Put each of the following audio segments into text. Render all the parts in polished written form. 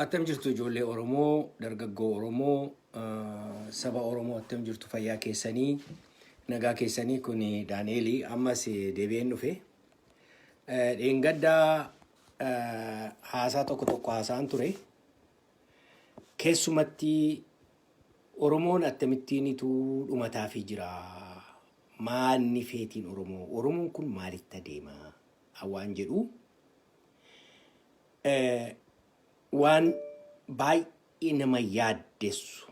Attam jirtu ijoollee Oromoo, dargaggoo Oromoo, saba Oromoo, attam jirtu? Fayyaa keessanii, nagaa keessanii? Kun Daani'eelii, ammas deebi'een dhufe. Dheengaddaa haasaa tokko tokko haasa'an ture. Keessumatti Oromoon akkamittiinitu dhumataafii jira? Maalni feetiin Oromoo? Oromoon kun maalitti adeema? Waan jedhu waan baay'ee nama yaaddessu,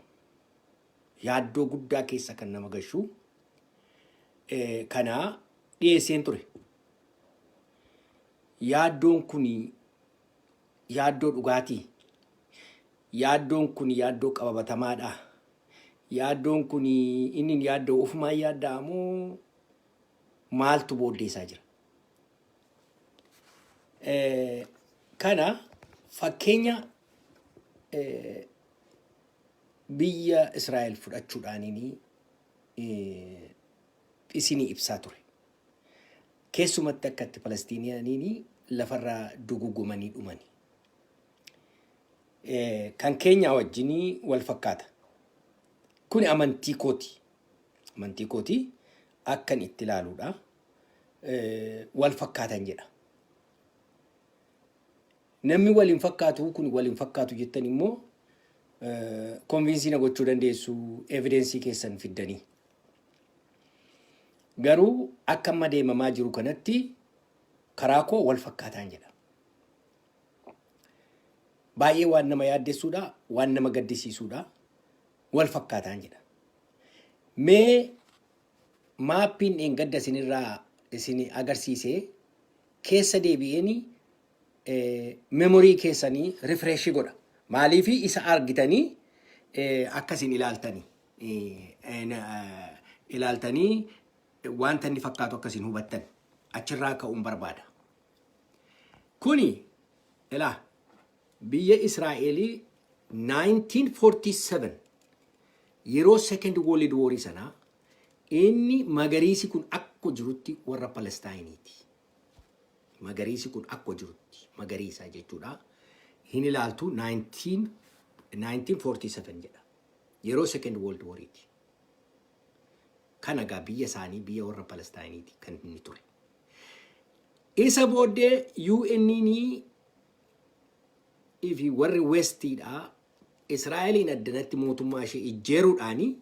yaaddoo guddaa keessa kan nama gashu kana dhiyeesseen ture. Yaaddoon kun yaaddoo dhugaatii. Yaaddoon kun yaaddoo qababatamaadha. Yaaddoon kun inni yaaddoo ofumaan yaadda'amoo maaltu booddee isaa jira? Kana fakkeenya biyya Israa'el fudhachuudhaaniin isinii ibsaa ture. Keessumatti akka itti Palestiiniyaaniin lafarraa dugugumanii dhumani. Kan keenya wajjin wal fakkaata. Kuni amantii kooti. Amantii kooti akkan itti ilaaluudha. Wal fakkaatan jedha. Namni wal hin fakkaatu, kun wal hin fakkaatu jettan immoo convince na gochuu dandeessu evidence keessan fiddanii. Garuu akka amma deemamaa jiru kanatti karaa koo wal fakkaataan jedha. Baay'ee waan nama yaaddessuudha, waan nama gaddisiisuudha, wal fakkaataan jedha. Mee maappiin dheengadda isinirraa isin agarsiise keessa deebi'een memory keessanii refresh godha. Maaliif? Isa argitanii akka isin ilaaltanii wanta inni fakkaatu akka isin hubattan achirraa ka'uun barbaada. Kuni ilaa biyya Israa'elii 1947 yeroo Second World War sanaa, inni magariisi kun akka jirutti warra Palestaayiniiti. Magariisi kun akka jirutti magariisa jechuudha. Hin ilaaltu, 19 1947 jedha. Yeroo Second World Wariti. Kana egaa biyya isaanii, biyya warra Palestaayiniiti kan inni ture. Isa booddee UN fi warri Westiidha Israa'eliin addanatti mootummaa ishee ijjeeruudhaani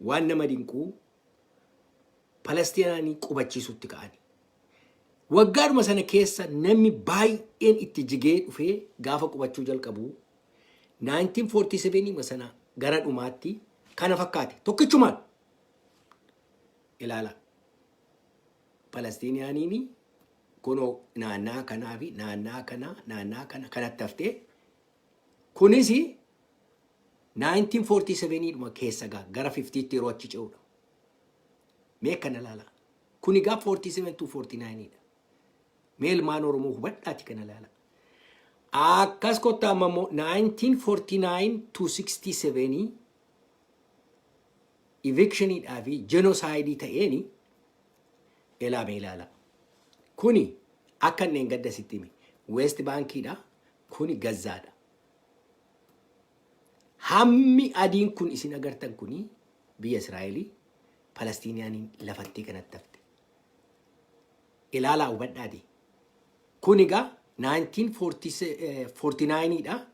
waan nama dinquu Palestinaanii qubachiisutti ka'ani. Waggaadhuma sana keessa namni baay'een itti jigee dhufee gaafa qubachuu jalqabu, 1947 sana gara dhumaatti kana fakkaate tokkichumaan ilaala. Palestiniyaaniin kunoo naannaa kanaa fi naannaa kanaa, naannaa kana kanatti haftee, kunis 1947 dhuma keessa gaa gara 50tti yeroo achi ce'udha. Mee kana ilaala. Kuni gaa 47 to 49 dha. Mee ilmaan Oromoo, hubadhaati kana ilaala. Akkas kottaa, amma immoo 1949 to 67 evictioniidhaa fi genocide ta'eeni ilaame ilaala. Kuni akka inni gadda sitti hime West Bankiidha. Kuni Gazaadha. Hammi adiin kun isin agartan kuni biyya Israa'elii, Palestiniyaaniin lafattee kanatti hafte. Ilaalaa, hubadhaati. Kun egaa 1949 dha.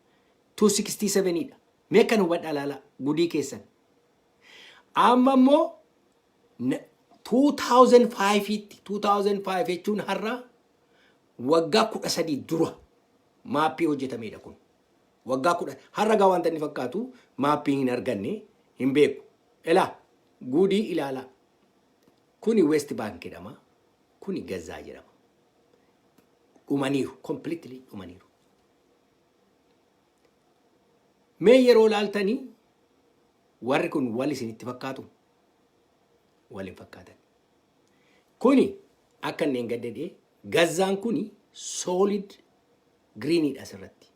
267 dha. Mee kan hubadhaa, ilaalaa gudii keessan. Amma immoo 2005tti, 2005 jechuun har'a waggaa 13 dura maappii hojjetamedha kun. Waggaa 10 har'a gaa wanta inni fakkaatu maappii hin arganne, hin beeku. Ilaa gudii ilaalaa. Kuni West Bank jedhama. Kuni Gazaa jedhama. Dhumaniiru. Completely dhumaniiru. Mee yeroo ilaaltanii warri kun wal isinitti fakkaatu? Wal hin fakkaatan. Kuni akka inni hin gaddedhee Gazaan kuni solid greenidha asirratti.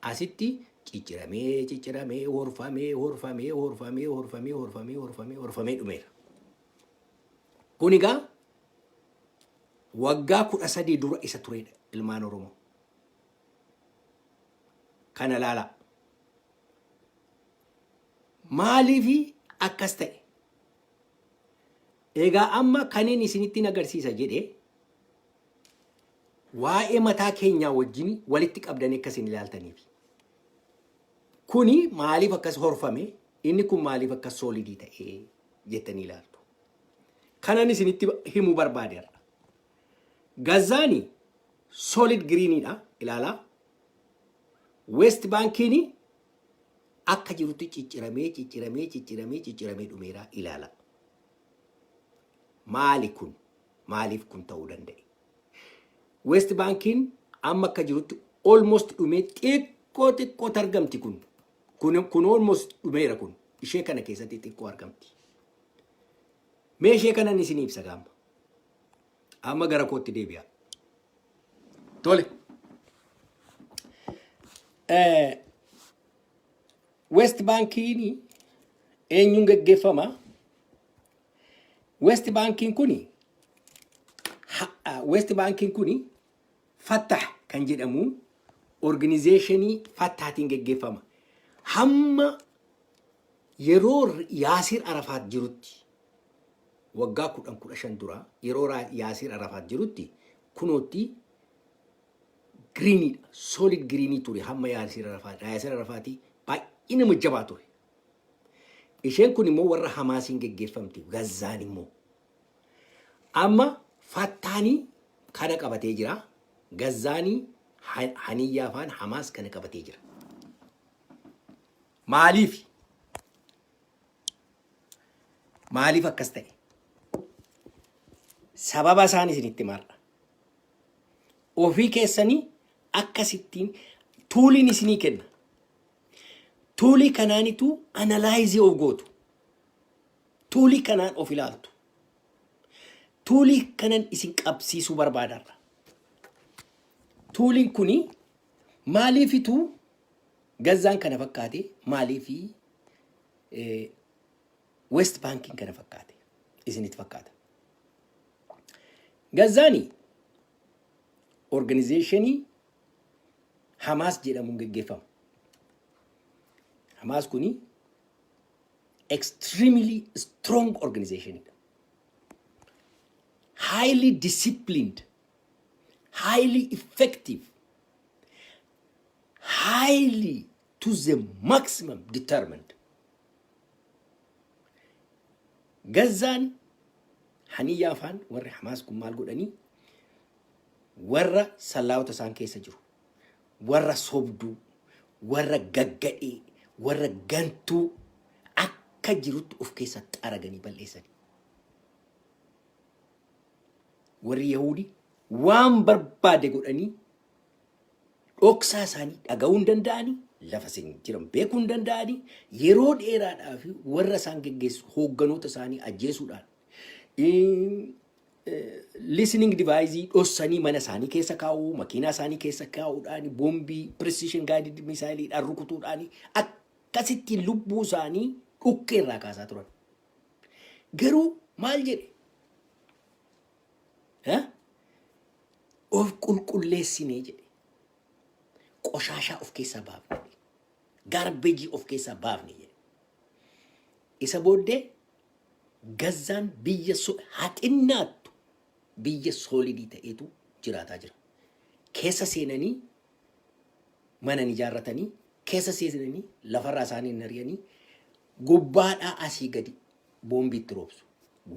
Asitti cicciramee cicciramee, horfamee horfamee horfamee horfamee horfamee horfamee horfamee dhumeera. Kun egaa waggaa 13 dura isa turedha, ilmaan Oromoo. Kana laala. Maaliifi akkas ta'e? Egaa amma kaniin isinitti agarsiisa jedhe, waa'ee mataa keenyaa wajjin walitti qabdanii akkasin ilaaltaniif. Kuni maaliif akkas horfame? Inni kun maaliif akkas solid ta'e jettanii ilaaltu. Kanan isinitti himuu barbaadeera. Gazaani solid greeniidha, ilaalaa. West Bankiin akka jirutti cicciramee, cicciramee, cicciramee, cicciramee dhumeera, ilaala. Maali kun? Maaliif kun ta'uu danda'e? West Bankiin amma akka jirutti almost dhumee, xiqqoo xiqqoo argamti kun. Kun almost dhumeera kun. Ishee kana keessatti xiqqoo argamti. Mee ishee kanan isin ibsa gaama. Amma gara kootti deebi'a. Tole. West Bankiin eenyuun geggeeffama? West Bankiin kuni Fattah kan jedhamu, organization Fattahtiin geggeeffama. Hamma yeroo Yaasir Arafaat jirutti, waggaa 10 15 dura, yeroo Yaasir Arafaat jirutti kunootti greeniidha. Solid green ture hamma Yaasir Arafaat. Yaasir Arafaatii baay'ee nama jabaa ture. Isheen kun immoo warra Hamaasiin geggeeffamti. Gazzaan immoo. Amma Fattaanii kana qabatee jira. Gazzaanii Haniyyaa afaan Hamaas kana qabatee jira. Maaliif? Maaliif akkas ta'e? Sababa isaan isinitti mar'a. Ofii keessanii akkasittiin tooliin isinii kenna. Toolii kanaanitu analyze of gootu. Toolii kanaan of ilaaltu. Toolii kanan isin qabsiisuu barbaadarra. Tooliin kuni maaliifitu Gazzaan kana fakkaate, maaliifi West Bankiin kana fakkaate isinitti fakkaata? Gazzaani organization Hamaas jedhamuun geggeeffama. Hamaas kuni extremely strong organization dha. Highly disciplined, highly effective, highly to the maximum determined. Gazzaan Haniyyaa afaan warri Hamaas kun maal godhanii? Warra sallaawota isaan keessa jiru, warra sobduu, warra gaggadhee, warra gantuu akka jirutti of keessa xaraganii balleessani. Warri Yahudi waan barbaade godhanii dhoksaa isaanii dhaga'uu hin danda'anii, lafa isin jiran beekuu hin danda'anii, yeroo dheeraadhaaf warra isaan geggeessu, hoogganoota isaanii ajjeesuudhaan, listening device dhossanii mana isaanii keessa kaa'uu, makiinaa isaanii keessa kaa'uudhaan, boombii precision guided missileidhaan rukutuudhaan akkasitti lubbuu isaanii dhukkee irraa kaasaa turan. Garuu maal jedhe? Of qulqulleessinee jedhe. Qoshaashaa of keessaa baafne jedhe. Garbage of keessaa baafne jedhe. Isa booddee Gazzaan biyya haxinnaattu biyya solid ta'etu jiraataa jira. Keessa seenanii mana ni ijaarratanii, keessa seenanii lafarraa isaanii hin ari'anii, gubbaadhaa asii gadi boombiitti roobsu.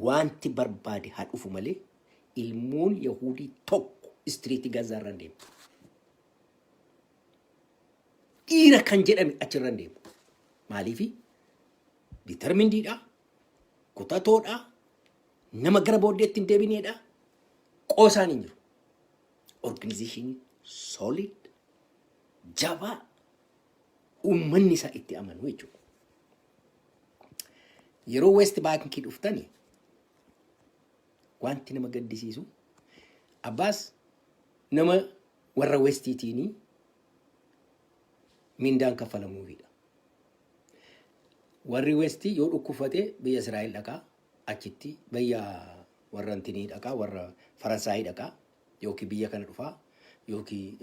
Wanti barbaade haa dhufu malee ilmoon Yahudii tokko street Gazaarra hin deemu. Dhiira kan jedhame achirra hin deemu. Maaliifi? Determinediidha, kutatoodha, nama gara booddeetti hin deebineedha, qoosaan hin jiru. Organization solid, jabaa, uummanni isaa itti amanu jechuudha. Yeroo West Bankii dhuftani wanti nama gaddisiisu, Abbaas nama warra Westiitiin mindaan kaffalamuufidha. Warri Westii yoo dhukkubfate biyya Israa'el dhaqaa, achitti biyya warra intinii dhaqaa, warra Faransaayii dhaqaa yookiin biyya kana dhufaa. yookiin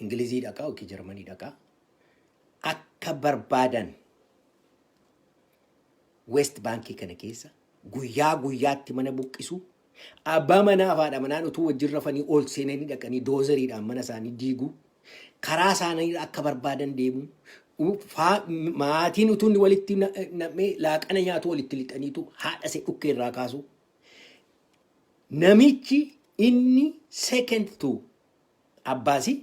Ingilizii dhaqaa yookiin Jarmanii dhaqaa, akka barbaadan West Baankii kana keessa guyyaa guyyaatti mana buqqisu. Abbaa manaa fi haadha manaan utuu wajjin rafanii ol seenanii dhaqanii dozeriidhaan mana isaanii diigu. Karaa isaanii akka barbaadan deemu. Maatiin utuu inni walitti nam'ee laaqana nyaatu walitti lixaniitu haadha ishee dhukkee irraa kaasu. Namichi inni second to Abbaasii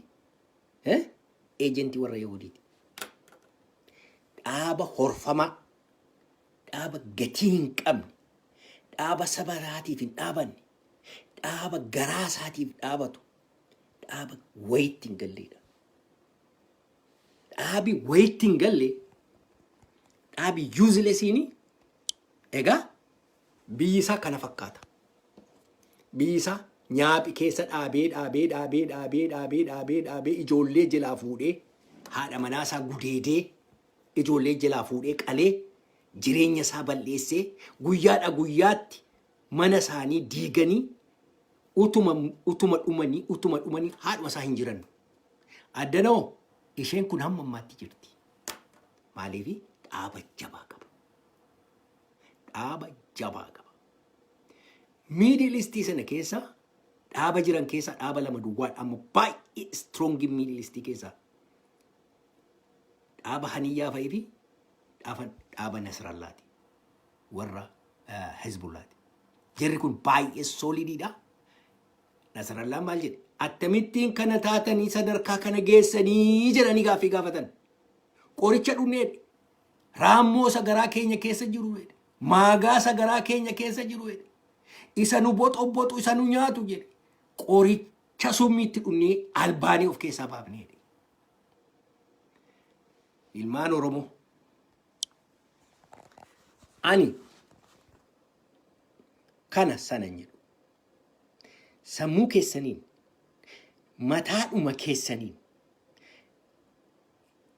agentii warra Yahudiiti. Dhaaba horfamaa, dhaaba gatii hin qabne, dhaaba saba isaatiif hin dhaabanne, dhaaba garaa isaatiif dhaabatu, dhaaba wayitti hin galleedha. Dhaabi wayitti hin galle, dhaabi uselessiin egaa biyyi isaa kana fakkaata. Biyyi isaa nyaaphi keessa dhaabee dhaabee dhaabee dhaabee dhaabee dhaabee dhaabee, ijoollee jalaa fuudhee, haadha manaa isaa gudeedee, ijoollee jalaa fuudhee qalee, jireenya isaa balleessee, guyyaadha guyyaatti mana isaanii diiganii, utuma dhumanii utuma dhumanii haadhuma isaa hin jiran. Addanoo isheen kun hamma ammaatti jirti. Maaliif? Dhaaba jabaa qaba. Dhaaba jabaa qaba. Middle Eastii sana keessa dhaaba jiran keessa dhaaba lama duwwaadha amma baay'ee strong Middle Eastii keessa. Dhaaba Haniyyaa fa'ii fi dhaaba Nasrallaati. Warra Hezbollaati. Jarri kun baay'ee solidiidha. Nasrallaan maal jedhe? "Akkamittiin kana taatanii sadarkaa kana geessanii?" jedhanii gaaffii gaafatan. "Qoricha dhunneedha. Raammoo isa garaa keenya keessa jiru jedhe. Maagaa isa garaa keenya keessa jiru jedhe. Isa nu boxobboxu, isa nu nyaatu jedhe. Qoricha summiitti dhunnee albaanii of keessaa baafnee jedhe." Ilmaan Oromoo. Ani kana sana hin jedhu. Sammuu keessaniin, mataadhuma keessaniin,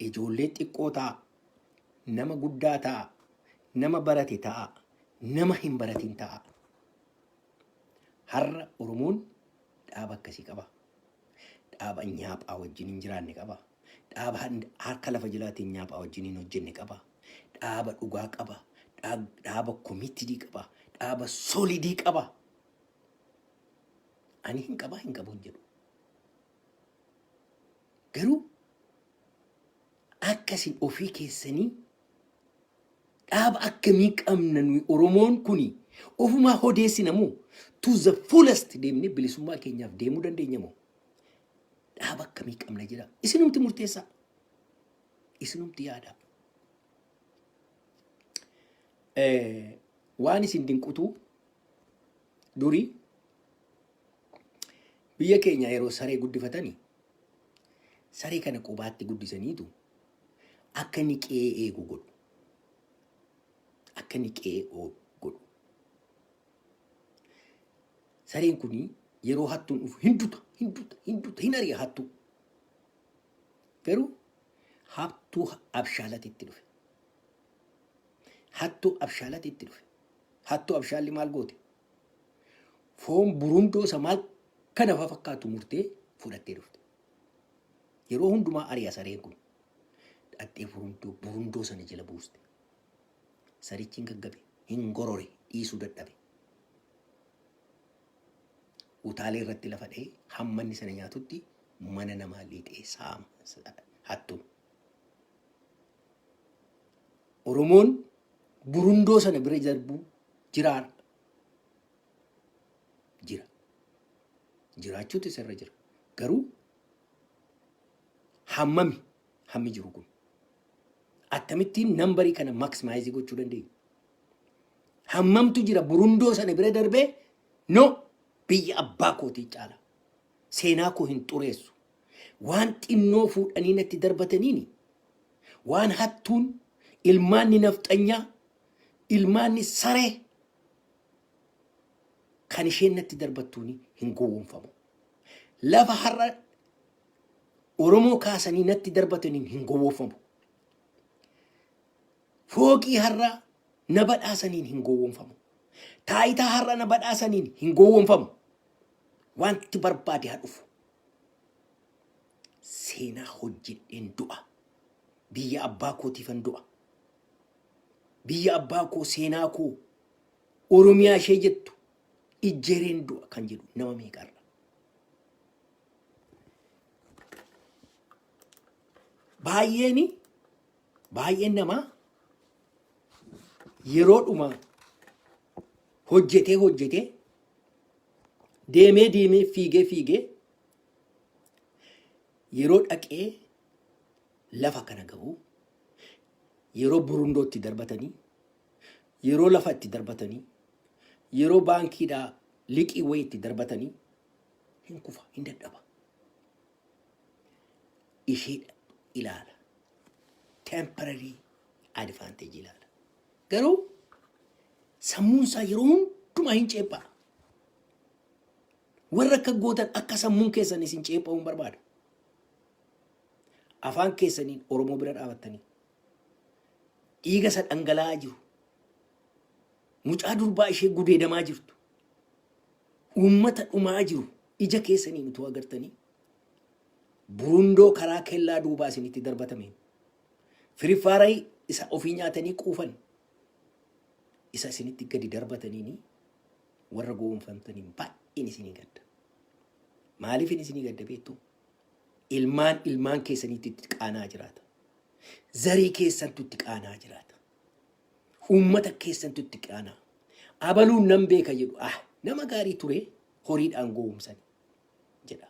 ijoollee xiqqoo ta'a, nama guddaa ta'a, nama barate ta'a, nama hin baratin ta'a. Har'a Oromoon dhaaba akkasii qaba. Dhaaba nyaaphaa wajjin hin jiraanne qaba. Dhaaba harka lafa jalaatiin nyaaphaa wajjin hin hojjenne qaba. Dhaaba dhugaa qaba. Dhaaba committed qaba. Dhaaba solid qaba. Ani hin qabaa, hin qabu hin jedhu. Garuu akkasin ofii keessanii dhaaba akkamii qabna nuyi Oromoon kuni? Ofumaa odeessina moo, to the fullest deemnee bilisummaa keenyaaf deemuu dandeenya moo, dhaaba akkamii qabna jira? Isinumti murteessaa, isinumti yaada. Waan isin dinqutu, durii biyya keenya yeroo saree guddifatanii, saree kana qubaatti guddisaniitu akka inni qe'ee eegu godhu. Akka inni qe'ee godhu. Sareen kun yeroo hattuun dhufu hin duta, hin duta, hin duta, hin ari'a hattuu. Garuu hattuu abshaalati itti dhufe. Hattuu abshaalati itti dhufe. Hattuu abshaalli maal goote? Foon burundoo isa maal kana fa fakkaatu murtee fudhattee dhufte. Yeroo hundumaa ari'a sareen kun. Dhattee burundoo sana jala buuste. Sarichi hin gaggabe, hin gorore, dhiisuu dadhabe. Utaalee irratti lafa dha'ee hamma inni sana nyaatutti mana namaa lixee saama hattuun. Oromoon burundoo sana bira darbuu jiraara. Jira. Jiraachuutu isarra jira. Garuu hammami hammi jiru kun? Akkamittiin numberii kana maximize gochuu dandeenya? Hammamtu jira burundoo sana bira darbee, "No, biyya abbaa kootii caala. Seenaa koo hin xureessu. Waan xinnoo fuudhanii natti darbataniini, waan hattuun ilmaanni nafxanyaa, ilmaanni saree kan isheen natti darbattuuni hin gowwoomfamu. Lafa har'a Oromoo kaasanii natti darbataniin hin gowwoomfamu. Fooqii har'a na badhaasaniin hin gowwoomfamu. Taayitaa har'a na badhaasaniin hin gowwoomfamu. Wanti barbaade haa dhufu. Seenaa hojjedheen du'a. Biyya abbaa kootiifan du'a. Biyya abbaa koo, seenaa koo, Oromiyaa ishee jettu ijjeereen du'a kan jedhu nama meeqarra. Baay'een baay'een namaa yeroodhuma hojjetee hojjetee, deemee deemee, fiigee fiigee yeroo dhaqee lafa kana gahu, yeroo burundootti darbatanii, yeroo lafa itti darbatanii, yeroo baankiidhaa liqii wayii itti darbatanii hin kufa, hin dadhaba. Ishee ilaala. Temporary advantage ilaala. Garuu sammuun isaa yeroo hundumaa hin ceephaa. Warra akka gootan akka sammuun keessan isin ceepha'uu hin barbaada. Afaan keessaniin Oromoo bira dhaabattanii dhiiga isa dhangala'aa jiru, mucaa durbaa ishee gudeedamaa jirtu, uummata dhumaa jiru ija keessaniin utuu agartanii, burundoo karaa kellaa duubaa isinitti darbatameen, firiffaaray isa ofii nyaatanii quufan isa isinitti gadi darbataniini warra gowwoomfamtaniin baay'een isinii gadda. Maaliifin isinii gadda beektu? Ilmaan ilmaan keessaniitti itti qaanaa jiraata. Zarii keessantu itti qaanaa jiraata. Uummata keessantu itti qaanaa. Abaluun nan beeka jedhu, ah, nama gaarii ture, horiidhaan gowwoomsani jedha.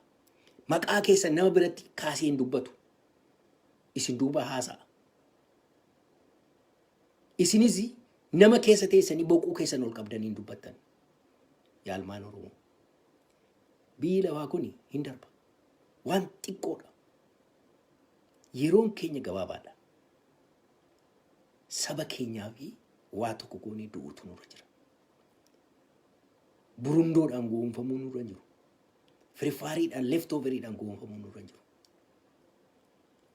Maqaa keessan nama biratti kaasee hin dubbatu. Isin duuba haasa'a. Isinis nama keessa teessanii boquu keessan ol qabdanii hin dubbattan. Yaa ilmaan Oromoo. Biyyi lafaa kun hin darba. Waan xiqqoodha. Yeroon keenya gabaabaadha. Saba keenyaa fi waa tokko goonee du'uutu nurra jira. Burundoodhaan gowwoomfamuu nurra hin jiru. Firiffaariidhaan, leftoveriidhaan gowwoomfamuu nurra hin jiru.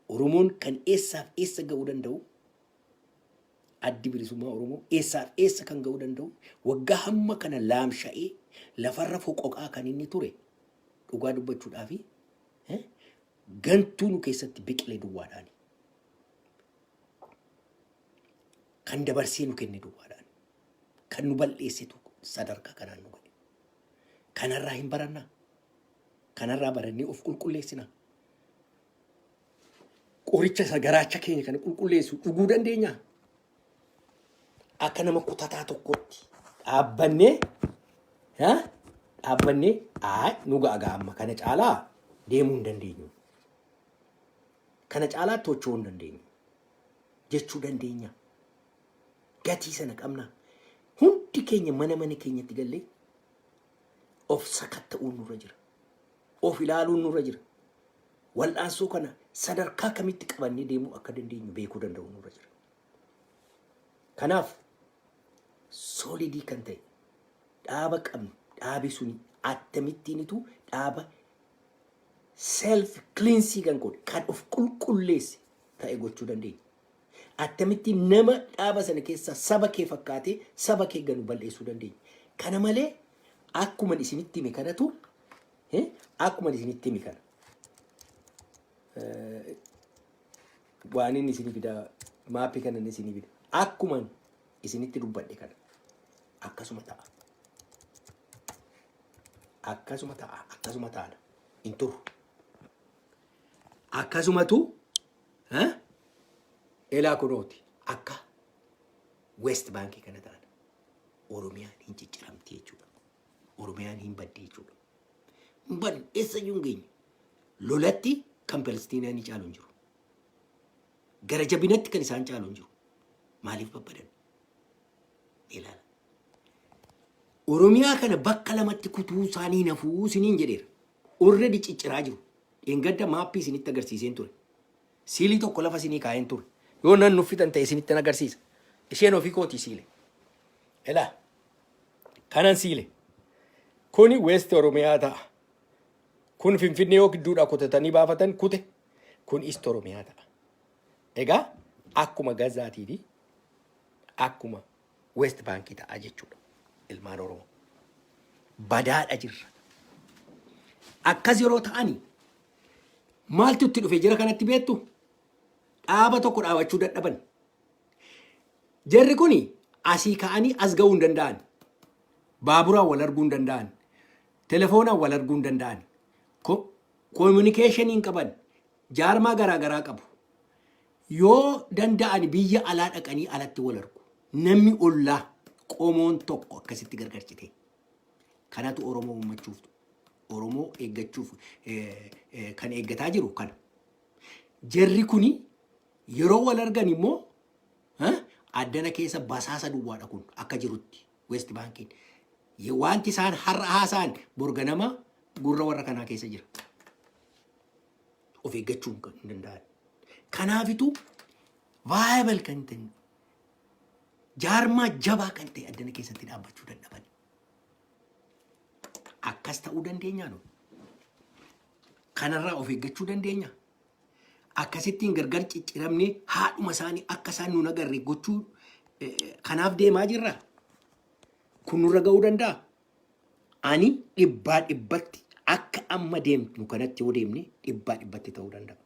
Oromoon kan eessaaf eessa ga'uu danda'u, Addi Bilisummaa Oromoo eessaaf eessa kan ga'uu danda'u, waggaa hamma kana laamsha'ee lafarra foqoqaa kan inni ture, dhugaa dubbachuudhaafi gantuu nu keessatti biqile duwwaadhaani. Kan dabarsee nu kenne duwwaadhaani. Kan nu bal'eessetu sadarkaa kanaan nu ga'e. Kanarraa hin barannaa. Kanarraa barannee of qulqulleessinaa. Qoricha isa garaacha keenya kana qulqulleessu dhuguu dandeenyaa? Akka nama kutataa tokkotti dhaabbannee, ha? Dhaabbannee, aay, nu ga'a ga'a, amma kana caalaa deemuu hin dandeenyu. Kana caalaa tocho'uu hin dandeenyu jechuu dandeenya. Gatii sana qabna. Hundi keenya mana mana keenyatti gallee of sakatta'uun nurra jira. Of ilaaluun nurra jira. Wal'aansoo kana sadarkaa kamitti qabannee deemuu akka dandeenyu beekuu danda'u nurra jira. Kanaaf solid kan ta'e dhaaba qabnu, dhaabi suni akkamittiinitu dhaaba self cleansing kan godhe, kan of qulqulleesse ta'e gochuu dandeenya. Akkamittiin nama dhaaba sana keessa saba kee fakkaatee saba kee ganu balleessuu dandeenya. Kana malee akkuma isinitti hime kanatu, akkuma isinitti hime kana waan inni isinii fida, maappii kana inni isinii fida, akkuma isinitti dubbadhe kana akkasuma ta'a. Akkasuma ta'a, akkasuma taana hin turu. Akkasumatu elaa kunooti akka West Baankii kana ta'an. Oromiyaan hin cicciramti jechuudha. Oromiyaan hin baddi jechuudha. Hin baddu, eessayyuu hin geenye. Lolatti kan Palestiinaa ni caalu hin jiru. Gara jabinatti kan isaan caalu hin jiru. Maaliif babbadan? Ilaala. Oromiyaa kana bakka lamatti kutuu isaanii nafuu isiniin jedheera. Already cicciraa jiru. Dheengadda maappii isinitti agarsiiseen ture. Siilii tokko lafa isinii kaa'een ture. Yoo nan nuffitan ta'e isinitti agarsiisa. Isheen ofii kootii siile. Ilaa. Kanan siile. Kuni West Oromiyaa ta'a. Kun Finfinnee yoo gidduudhaa kutatanii baafatan kute. Kun East Oromiyaa ta'a. Egaa akkuma Gazaatii fi akkuma West Baankii ta'a jechuudha. Ilmaan Oromoo. Badaadha jirra. Akkas yeroo ta'ani Maaltu itti dhufe jira kanatti beektu? Dhaaba tokko dhaabachuu dadhaban. Jarri kuni asii ka'anii as ga'uu hin danda'an. Baaburaan wal arguu hin danda'an. Telefoonaan wal arguu hin danda'an. Communicationii hin qaban. Jaarmaa garaa garaa qabu. Yoo danda'an biyya alaa dhaqanii alatti wal argu. Namni ollaa qomoon tokko akkasitti gargar cite. Kanatu Oromoo uummachuuf, Oromoo eeggachuuf kan eeggataa jiru kana. Jarri kuni yeroo wal argan immoo addana keessa basaasa duwwaadha kun akka jirutti West Bankiin. Wanti isaan har'a haasa'an borganama gurra warra kanaa keessa jira. Of eeggachuu hin danda'an. Kanaafitu viable kan ta'e, jaarmaa jabaa kan ta'e addana keessatti dhaabbachuu dadhaban. Akkas ta'uu dandeenyaa nu? Kanarraa of eeggachuu dandeenya? Akkasittiin gargar cicciramnee haadhuma isaanii akka isaan nun agarre gochuu kanaaf deemaa jirra. Kun nurra ga'uu danda'a. Ani dhibbaa dhibbatti akka amma deemnu kanatti yoo deemne dhibbaa dhibbatti ta'uu danda'a.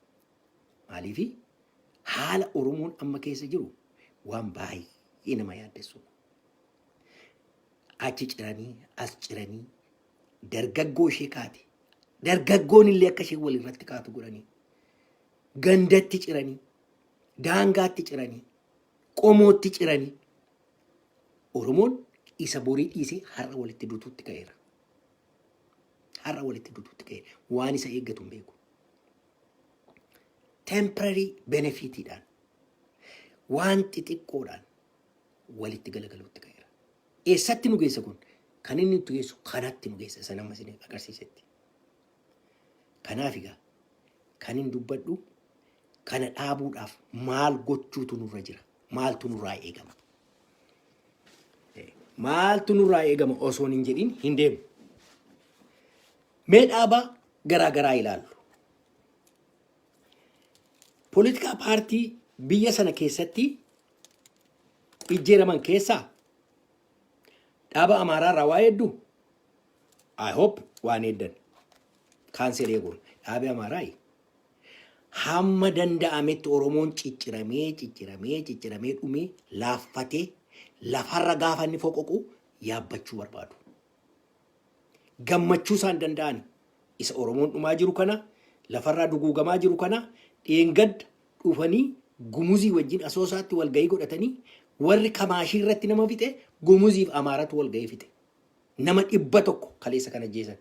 Maaliifi haala Oromoon amma keessa jiru waan baay'ee nama yaaddessudha. Achi ciranii as ciranii dargaggoo ishee kaate, dargaggoon illee akka isheen wal irratti kaatu godhanii, gandatti ciranii, daangaatti ciranii, qomootti ciranii, Oromoon isa borii dhiisee har'a walitti dutuutti ka'eera. Har'a walitti dutuutti ka'eera. Waan isa eeggatu hin beeku. Temporary benefitiidhaan, waan xixiqqoodhaan walitti galagaluutti ka'eera. Eessatti nu geessa kun? Kan inni nutti geessu kanatti nu geessa, isa nama isin agarsiisetti. Kanaaf egaa kan hin dubbadhu, kana dhaabuudhaaf maal gochuutu nurra jira? Maaltu nurraa eegama? Maaltu nurraa eegama osoo hin jedhin hin deemu. Mee dhaaba garaa garaa ilaallu. Poolitikaa paartii biyya sana keessatti ijjeeraman keessaa dhaaba Amaaraa irraa waa hedduu, I hope waan heddan cancel eeguun, dhaabi Amaaraa hamma danda'ametti Oromoon cicciramee cicciramee cicciramee dhumee laaffatee lafarra gaafa inni foqoqu yaabbachuu barbaadu. Gammachuu isaan danda'an isa Oromoon dhumaa jiru kana, lafarraa duguugamaa jiru kana, dheengadda dhufanii Gumuzii wajjin Asoosaatti walgahii godhatanii, warri Kamaashii irratti nama fixe Gumuziif Amaaratu walgahii fixe. Nama 100 kaleessa kan ajjeesan.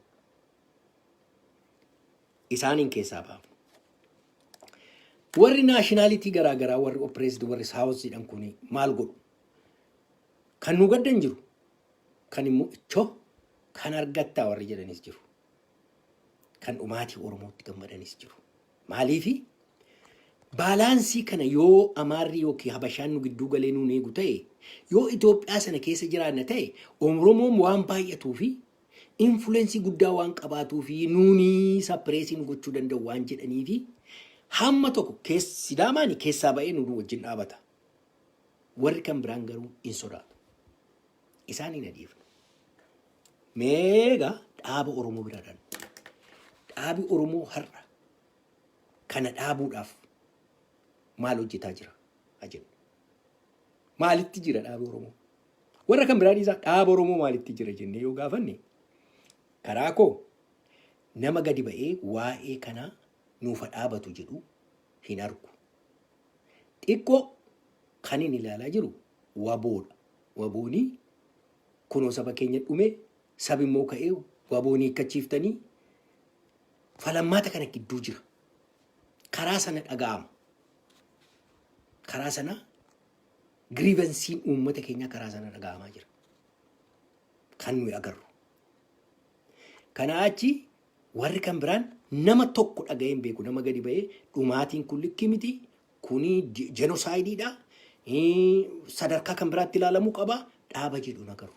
Isaaniin keessaa baafu. Warri nationality garaa garaa, warri oppressed, warri south jedhan kun maal godhu? Kan nu gaddan jiru. Kan immoo ichoo kan argattaa warri jedhanis jiru. Kan dhumaatii Oromootti gammadanis jiru. Maaliifi balance kana yoo Amaarri yookiin Habashaan nu gidduu galee nuun eegu ta'e, yoo Itoophiyaa sana keessa jiraanna ta'e, Oromoon waan baay'atuu fi influence guddaa waan qabaatuu fi nuunii suppress nu gochuu danda'u waan jedhanii fi hamma tokko Sidaamaani keessaa ba'ee nu wajjin dhaabata. Warri kan biraan garuu hin sodaatu. Isaan hin adiifnu. Meegaa dhaaba Oromoo bira dhan. Dhaabi Oromoo har'a kana dhaabuudhaaf maal hojjetaa jira? Haa jennu. Maalitti jira dhaabi Oromoo? Warra kan biraa dhiisaa, dhaaba Oromoo maalitti jira jennee yoo gaafanne, karaa koo nama gadi ba'ee waa'ee kanaa nuufa dhaabatu jedhu hin argu. Xiqqoo kan inni ilaalaa jiru WBOdha. WBOnii kunoo saba keenya dhume, sabi immoo ka'ee WBOnii hiikkachiiftanii falammaata kana gidduu jira. Karaa sana dhaga'ama. Karaa sana grievanceiin uummata keenyaa karaa sana dhaga'amaa jira. Kan nuyi agarru. Kanaa achi warri kan biraan nama tokko dhaga'ee hin beeku. Nama gadi ba'ee dhumaatiin kun likkii miti. Kuni genocideiidha. Sadarkaa kan biraatti ilaalamuu qaba. Dhaaba jedhu hin agarru.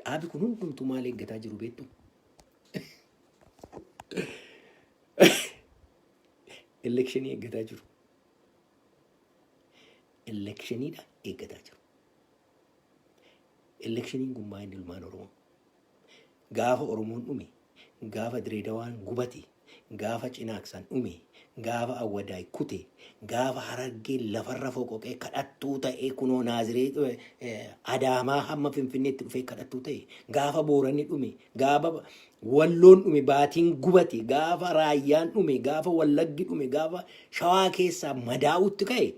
Dhaabi kun hundumtuu maal eeggataa jiru beektu? Election eeggataa jiru. Electioniidha eeggataa jiru. Electioniin kun maal, ilmaan Oromoo? Gaafa Oromoon dhume, gaafa Direedawaan gubate, Gaafa Cinaaqsan dhume, gaafa Awwadaay kute, gaafa Harargeen lafarra foqoqee kadhattuu ta'ee kunoo Naaziree Adaamaa hamma Finfinneetti dhufee kadhattuu ta'e, gaafa Booranni dhume, gaafa Walloon dhume, Baatiin gubate, gaafa Raayyaan dhume, gaafa Wallaggi dhume, gaafa Shawaa keessaa madaa'utti ka'e,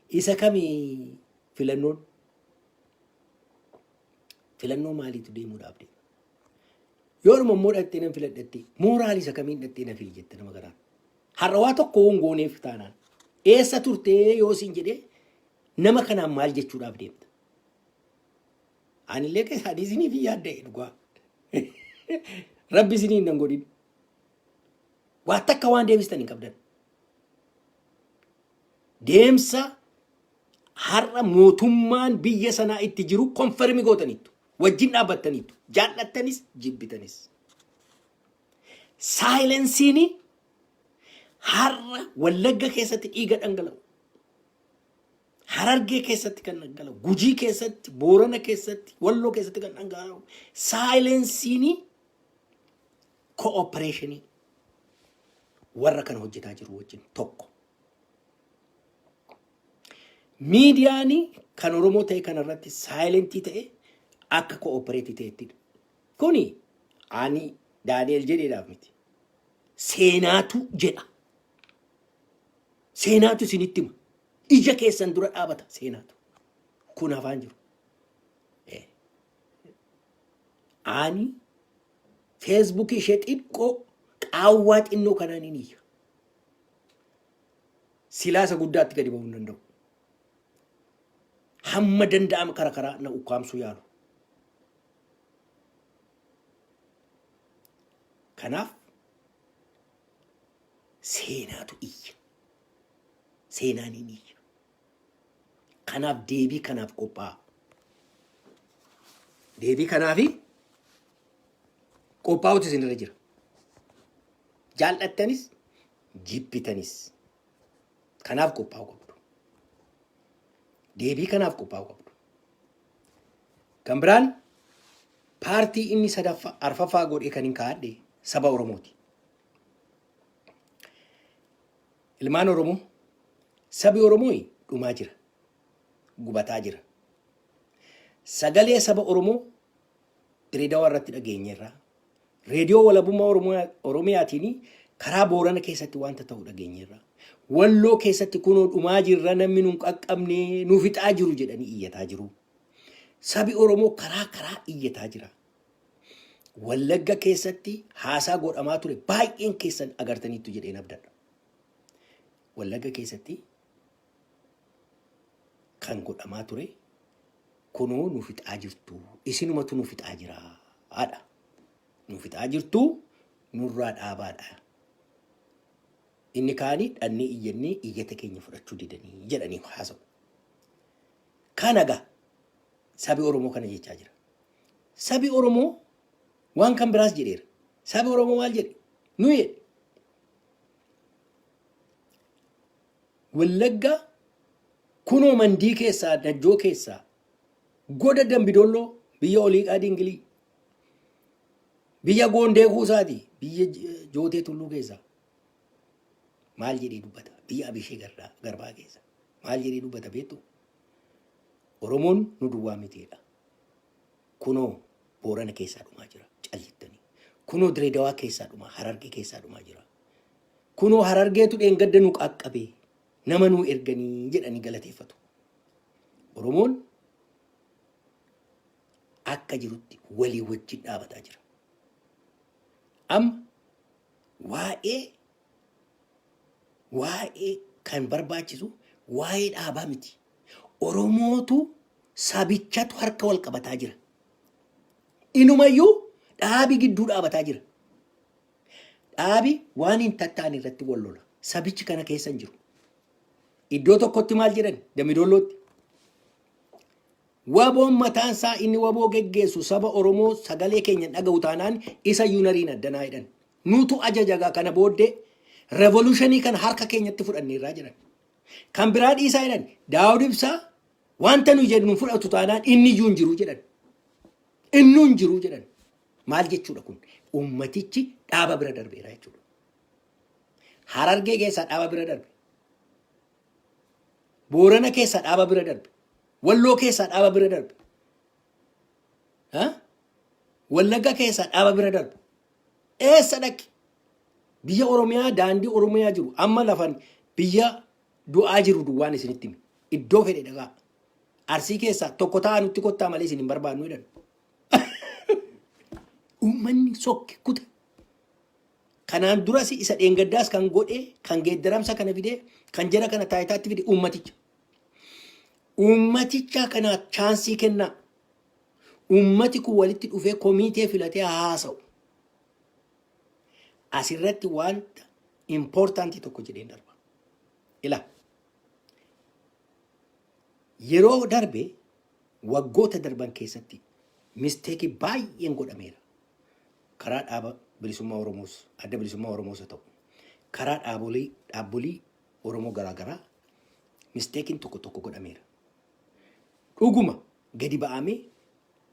isa kami filannoon? Filannoo maaliitu deemuudhaaf deema? Yoonuma immoo dhaqxee nan filadhatte mooraalii isa kamiin dhaqxee na fili jette nama kanaan. Har'a waa tokko hoon gooneef taanaan. Eessa turtee yoo siin jedhee nama kanaan maal jechuudhaaf deemta? Anillee keessaa isiniif hin yaadda'e dhugaa. Rabbi isiniin nan godhin. Waa takka waan deebistan hin qabdan. Deemsa har'a mootummaan biyya sanaa itti jiru konfermi gootaniittu. Wajjin dhaabbattaniittu. Jaallattanis jibbitanis. Saayilensiin har'a Wallagga keessatti dhiiga dhangala'u. Harargee keessatti kan dhangala'u. Gujii keessatti, Boorana keessatti, Walloo keessatti kan dhangala'u. Saayilensiin ko'opereeshinii warra kana hojjetaa jiru wajjin tokko. Miidiyaan kan Oromoo ta'e kanarratti saayilentii ta'e akka ko'opereetii ta'ettidha. Kuni ani Daani'el jedheedhaaf miti. Seenaatu jedha. Seenaatu isinitti hima. Ija keessan dura dhaabata seenaatu. Kun afaan jiru. Ani feesbuukii ishee xiqqoo qaawwaa xinnoo kanaan hin iyya. Silaa isa guddaatti gadi ba'uu hin danda'u. Hamma danda'ame kara karaa na ukkaamsuu yaalu. Kanaaf seenaatu iyya. Seenaan hin iyya. Kanaaf deebii kanaaf qophaa'a. Deebii kanaafi qophaa'utu isinirra jira. Jaallattanis jibbitanis kanaaf qophaa'uu qabdu. Deebii kanaaf qophaa'uu qabdu. Kan biraan paartii inni sadaffaa arfaffaa godhee kan hin kaa'adhe saba Oromooti. Ilmaan Oromoo sabi Oromoo dhumaa jira. Gubataa jira. Sagalee saba Oromoo Direedawaa irratti dhageenyeerra. Reediyoo Walabummaa Oromiyaatiin karaa Boorana keessatti wanta ta'u dhageenyeerra. Walloo keessatti kunoo dhumaa jirra namni nun qaqqabne nu fixaa jiru jedhanii iyyataa jiru. Sabi Oromoo karaa karaa iyyataa jira. Wallagga keessatti haasaa godhamaa ture baay'een keessan agartaniittu jedheen abdadha. Wallagga keessatti kan godhamaa ture kunoo nu fixaa jirtu isinumatu nu fixaa jira haadha nu fixaa jirtu nurraa dhaabaadha. Inni kaanii dhannee iyyannee iyyata keenya fudhachuu didanii jedhanii haasa'u. Kana gaa sabi Oromoo kana jechaa jira. Sabi Oromoo waan kan biraas jedheera. Sabi Oromoo maal jedhe? Nu jedhe. Wallagga kunoo mandii keessaa Najjoo keessaa goda Dambidolloo biyya Oliiqaa Dingilii biyya Goondee Kuusaati biyya Jootee Tulluu keessaa maal jedhee dubbata biyya Abishee Garbaa keessa maal jedhee dubbata beektu Oromoon nu duwwaa mitiidha. Kunoo Boorana keessaa dhumaa jira cal jettanii. Kunoo Direedawaa keessaa dhumaa Harargee keessaa dhumaa jira. Kunoo Harargeetu dheengadda nu qaqqabe nama nuu erganii jedhanii galateeffatu. Oromoon akka jirutti walii wajjin dhaabataa jira. Amma waa'ee waa'ee kan barbaachisu waa'ee dhaabaa miti. Oromootu sabichatu harka wal qabataa jira. Inumayyuu dhaabi gidduu dhaabataa jira. Dhaabi waan hin tattaane irratti wal lola. Sabichi kana keessa hin jiru. Iddoo tokkotti maal jedhan? Dambidollootti. Waboon mataan isaa inni waboo geggeessu saba Oromoo sagalee keenya hin dhaga'u taanaan isa yuunariin addanaa jedhan. Nutu ajajagaa kana booddee revolutionii kana harka keenyatti fudhanneerraa jedhan. Kan biraa dhiisaa jedhan Daawud Ibsaa wanta nu jedhu nu fudhatu taanaan inni iyyuu hin jiru jedhan. Innuu hin jiru jedhan. Maal jechuudha kun? Uummatichi dhaaba bira darbeera jechuudha. Harargee keessaa dhaaba bira darbe. Boorana keessaa dhaaba bira darbe. Walloo keessaa dhaaba bira darbe. Wallagga keessaa dhaaba bira darbe. Eessa dhaqi? Biyya Oromiyaa, daandii Oromiyaa jiru amma lafan biyya du'aa jiru duwwaan isinitti hime. Iddoo fedhe dhaqaa. Arsii keessaa tokko ta'a, nutti kottaa malee isin hin barbaannu jedhan. Uummanni sokke kuta. Kanaan duras isa dheengaddaas kan godhe, kan geeddaramsa kana fide, kan jara kana taayitaatti fide uummaticha. Uummaticha kana chance kennaa. Uummati kun walitti dhufee komiitee filatee haasa'u. Asirratti wanta important tokko jedheen darba. Ila yeroo darbe, waggoota darban keessatti mistake baay'een godhameera. Karaa dhaaba bilisummaa Oromoos, Adda Bilisummaa Oromoos haa ta'u, karaa dhaabbolii Oromoo garaagaraa mistakeiin tokko tokko godhameera. Dhuguma gadi ba'amee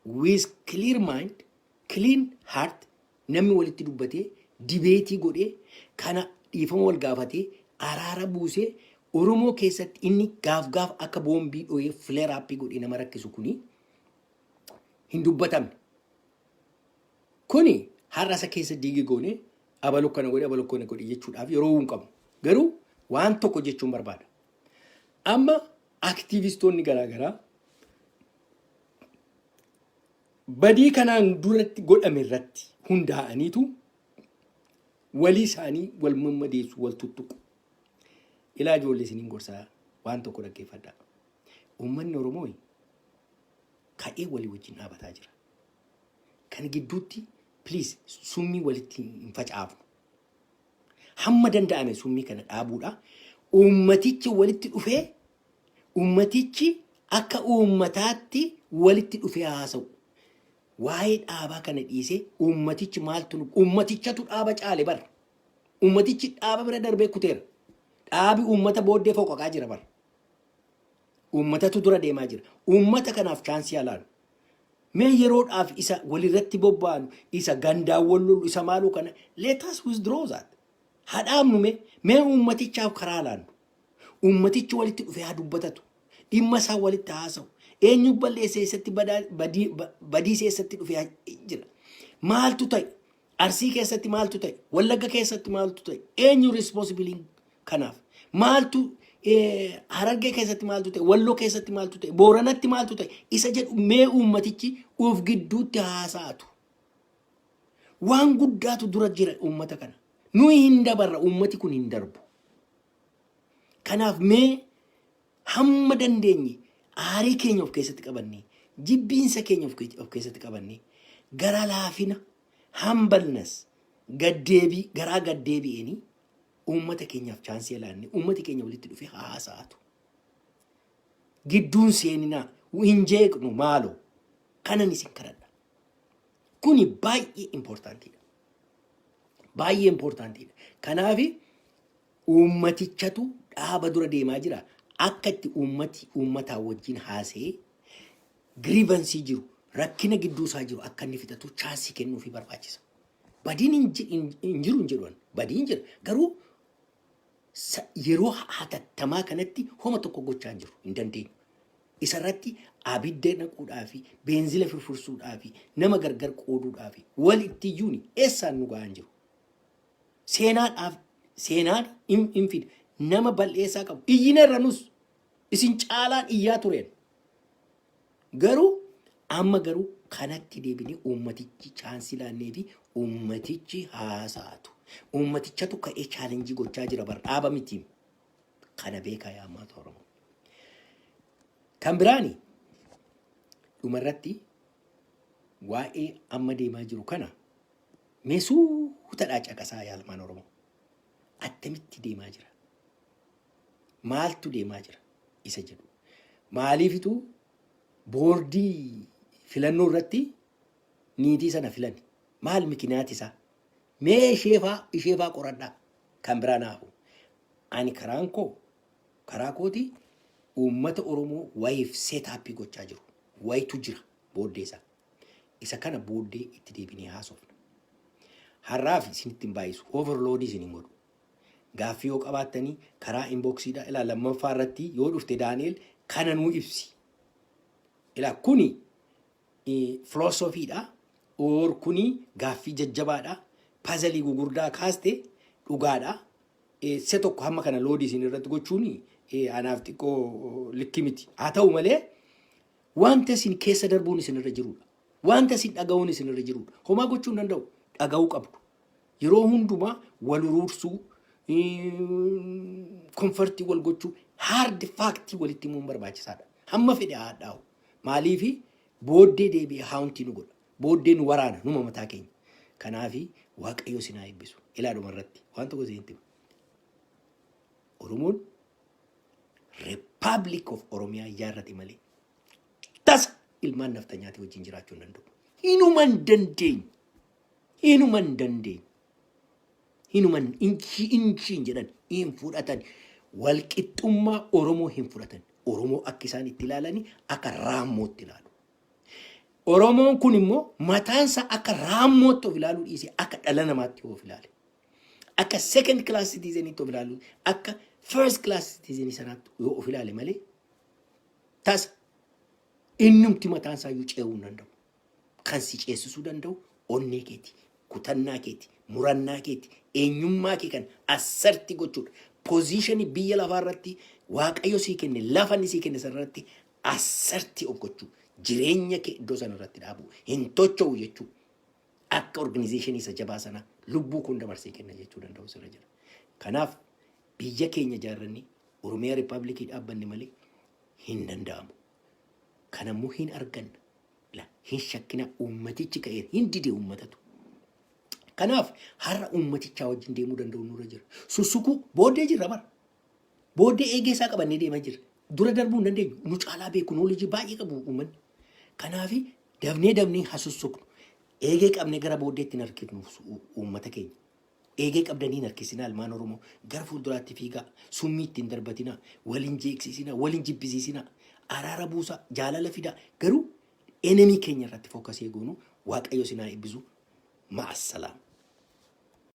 with clear mind, clean heart namni walitti dubbatee, debate godhee, kana dhiifama wal gaafatee, araara buusee, Oromoo keessatti inni gaaf gaaf akka boombii dhoyee flare up godhee nama rakkisu kuni hin dubbatamne. Kuni har'a isa keessa diigi goone, abaluu kana godhe, abaluu kana godhe jechuudhaaf yeroo hin qabu. Garuu waan tokko jechuun barbaada. Amma aktiivistoonni garaagaraa badii kanaan duratti godhame irratti hundaa'aniitu walii isaanii wal mammadeessu, wal tuttuqu. Ilaa ijoollee, isiniin gorsaa, waan tokko dhaggeeffadhaa. Uummanni Oromoo ka'ee walii wajjin dhaabataa jira. Kan gidduutti please summii walitti hin facaafnu. Hamma danda'ame summii kana dhaabuudha. Uummatichi walitti dhufee, uummatichi akka uummataatti walitti dhufee haasa'u. Waa'ee dhaabaa kana dhiisee uummatichi maaltu uummatichatu dhaaba caale bara. Uummatichi dhaaba bira darbee kuteera. Dhaabi uummata booddee foqoqaa jira bara. Uummatatu dura deemaa jira. Uummata kanaaf chance alaanu. Mee yeroodhaaf isa walirratti bobba'anu, isa gandaan wal lolu, isa maaluu kana, let us withdraw that. Hadhaabnu mee uummatichaaf karaa laannu. Uummatichi walitti dhufee haa dubbatatu. Dhimma isaa walitti haasa'u. Eenyu balleessa, eessatti badii eessatti dhufee jira? Maaltu ta'e? Arsii keessatti maaltu ta'e? Wallagga keessatti maaltu ta'e? Eenyu responsible kanaaf? Maaltu Harargee keessatti maaltu ta'e? Walloo keessatti maaltu ta'e? Booranatti maaltu ta'e? Isa jedhu mee uummatichi of gidduutti haasa'atu. Waan guddaatu dura jira uummata kana. Nuyi hin dabarra, uummati kun hin darbu. Kanaaf mee hamma dandeenye aarii keenya of keessatti qabannee, jibbiinsa keenya of keessatti qabannee, gara laafina, humbleness, gaddeebii, garaa gaddeebi'eenii uummata keenyaaf chance laanne, uummati keenya walitti dhufee haasa'atu. Gidduun seeninaa, hin jeeqnu maaloo, kanan isin kadhadha. Kuni baay'ee importantiidha. Baay'ee importantiidha. Kanaafi uummatichatu dhaaba dura deemaa jira. Akka itti uummati uummataa wajjin haasa'ee grievance jiru, rakkina gidduu isaa jiru akka inni fixatu chance kennuufii barbaachisa. Badiin hin jiru hin jedhu, badiin jira. Garuu yeroo hatattamaa kanatti homa tokko gochaa hin jiru, hin dandeenyu. Isarratti abidda naquudhaa fi beenzila firfursuudhaa fi nama gargar qooduudhaa fi wal itti iyyuuni eessaan nu ga'aa hin jiru. Seenaadhaaf seenaan hin fida. Nama bal'eessaa qabu. Iyyina irra nus isin caalaan iyyaa tureen. Garuu amma garuu kanatti deebinee uummatichi chance laannee fi uummatichi haasa'atu. Uummatichatu ka'ee challenge gochaa jira bar, dhaaba miti. Kana beekaa yaa uummata Oromoo. Kan biraani dhumarratti waa'ee amma deemaa jiru kana mee suutadhaa caqasaa yaa ilmaan Oromoo. Attamitti deemaa jira? Maaltu deemaa jira? Isa jedhu. Maaliifitu boordii filannoo irratti niitii sana filan? Maal mikinaati isaa? Mee isheefaa qoradhaa. Kan biraa naafu. Ani karaan koo, karaa kooti, uummata Oromoo wayiif set up gochaa jiru. Wayitu jira booddee isaa. Isa kana booddee itti deebinee haasofna. Har'aaf isinitti hin baay'isu. Overload isin hin godhu. Gaaffii yoo qabaattanii karaa inboxiidha. Ilaa, lammaffaa irratti yoo dhufte, Daani'el, kana nuu ibsi. Ilaa, kuni filoosofiidha. Or kuni gaaffii jajjabaadha. Puzzle gugurdaa kaaste, dhugaadha. Se tokko hamma kana load isin irratti gochuun anaaf xiqqoo likki miti. Haa ta'u malee, wanta isin keessa darbuun isin irra jirudha. Wanta isin dhaga'uun isin irra jirudha. Homaa gochuu hin danda'u. Dhaga'uu qabdu. Yeroo hundumaa wal uruursuu, comfort wal gochuu, hard fact walitti himuun barbaachisaadha. Hamma fedhe haa hadhaa'u. Maaliifi booddee deebi'ee haunt nu godha. Booddee nu waraana numa mataa keenya. Kanaafi Waaqayyo isin haa eebbisu. Ilaa, dhuma irratti waan tokko isinitti hima. Oromoon Republic of Oromiyaa ijaarrate malee tasa ilmaan naftanyaati wajjin jiraachuu hin danda'u. Hinuma hin dandeenye. Hinuma hin dandeenye. Hinuman inchi inchi hin jedhan, hin fudhatan. Walqixxummaa Oromoo hin fudhatan. Oromoo akka isaan itti ilaalani akka raammootti ilaalu. Oromoon kun immoo mataansaa akka raammootti of ilaaluu dhiisee akka dhala namaatti of ilaale. Akka second class citizenitti of ilaaluu, akka first class citizenii sanaatti yoo of ilaale malee, tasa innumti mataansaa iyyuu ce'uu hin danda'u. Kan si ceessisuu danda'u onnee keeti, kutannaa keeti, murannaa keeti, eenyummaa kee kan assert gochuudha. Position biyya lafaa irratti Waaqayyo sii kenne, lafa inni sii kenne sanarratti assert of gochuu, jireenya kee iddoo sana irratti dhaabu, hin tocho'u jechuu. Akka organization isa jabaa sana lubbuu kun dabarsee kenna jechuu danda'u sirra jira. Kanaaf biyya keenya ijaarranni, Oromiyaa Republic dhaabbanne malee hin danda'amu. Kanammoo hin arganna. La, hin shakkina, uummatichi ka'eera, hin dide uummatatu. Kanaaf har'a uummatichaa wajjin deemuu danda'u nurra jira. Sussukuu booddee jirra bara. Booddee eegee isaa qabannee deemaa jirra. Dura darbuu hin dandeenyu. Nu caalaa beeku, knowledge baay'ee qabu uummanni. Kanaaf dafnee dafnee hasussuknu. Eegee qabnee gara booddeetti hin harkifnu uummata keenya. Eegee qabdanii hin harkisinaa, ilmaan Oromoo. Gara fuulduraatti fiigaa. Summii ittiin darbatinaa. Waliin jeeqsisinaa. Waliin jibbisiisinaa. Araara buusaa. Jaalala fidaa. Garuu enemy keenya irratti focus goonu. Waaqayyo sinaa eebbisu. Ma'assalaam.